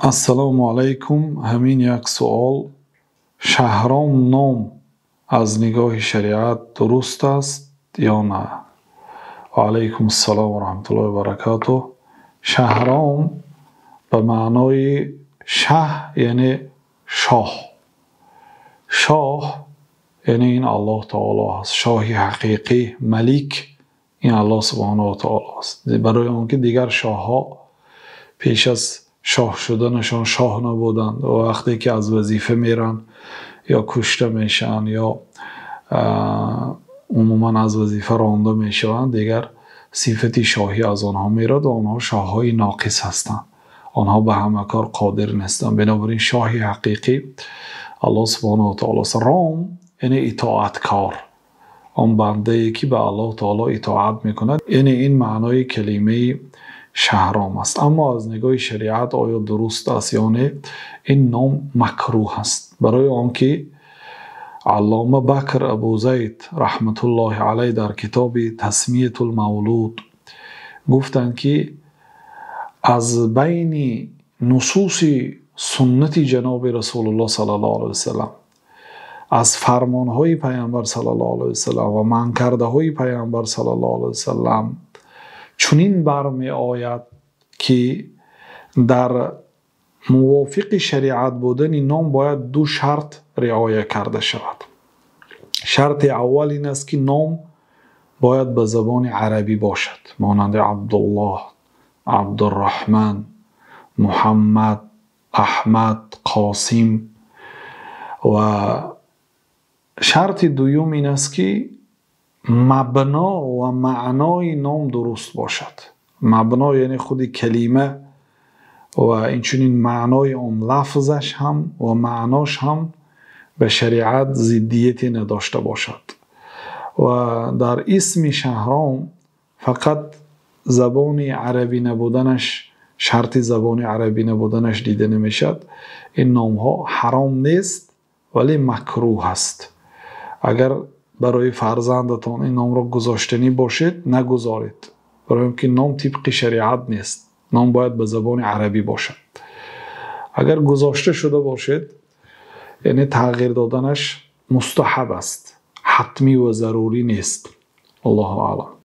Ассалому алайкум. Ҳамин як суол: Шаҳром ном аз нигоҳи шариат дуруст аст ё на? Ва алайкум ассалом ва раҳматуллоҳи ва баракатуҳ. Шаҳром ба маънои шаҳ, яъне шоҳ. Шоҳ яъне ин Аллоҳ таоло аст. Шоҳи ҳақиқӣ, малик ин Аллоҳ субҳонаҳу ва таоло аст. Барои он ки дигар шоҳҳо пеш аз шоҳ шуданашон шоҳ набуданд ва вақте ки аз вазифа мераванд ё кушта мешаванд ё умуман аз вазифа ронда мешаванд, дигар сифати шоҳӣ аз онҳо меравад ва онҳо шоҳҳои ноқис ҳастанд. Онҳо ба ҳама кор қодир нестанд. Бинобар ин шоҳи ҳақиқӣ Аллоҳ субҳонаҳу ва таоло аст. Ром яъне итоаткор, он бандае ки ба Аллоҳ таоло итоат мекунад, яъне ин маънои калимаи Шаҳром аст. Аммо аз нигоҳи шариат оё дуруст аст ё не, ин ном макрӯҳ аст. Барои он ки Аллома Бакр Абу Зайд раҳматуллоҳи алайҳ дар китоби Тасмиятул Мавлуд гуфтанд, ки аз байни нусуси суннати ҷаноби Расулуллоҳ саллаллоҳу алайҳи васаллам, аз фармонҳои Паёмбар саллаллоҳу алайҳи васаллам ва манъкардаҳои Паёмбар саллаллоҳу алайҳи васаллам чунин бармеояд, ки дар мувофиқи шариат будани ном бояд ду шарт риоя карда шавад. Шарти аввал ин аст, ки ном бояд ба забони арабӣ бошад, монанди Абдуллоҳ, Абдурраҳман, Муҳаммад, Аҳмад, Қосим. Ва шарти дуюм ин аст, ки мабно ва маънои ном дуруст бошад. Мабно яъне худи калима ва инчунин маънои он, лафзаш ҳам ва маънош ҳам ба шариат зиддияте надошта бошад. Ва дар исми Шаҳром фақат забони арабӣ набуданаш, шарти забони арабӣ набуданаш дида намешавад. Ин номҳо ҳаром нест, вале макрӯҳ аст. Агар барои фарзандатон ин номро гузоштанӣ бошед, нагузоред, барои он ки ном тибқи шариат нест. Ном бояд ба забони арабӣ бошад. Агар гузошта шуда бошед, яъне тағйир доданаш мустаҳаб аст, ҳатмӣ ва зарурӣ нест. Аллоҳу аълам.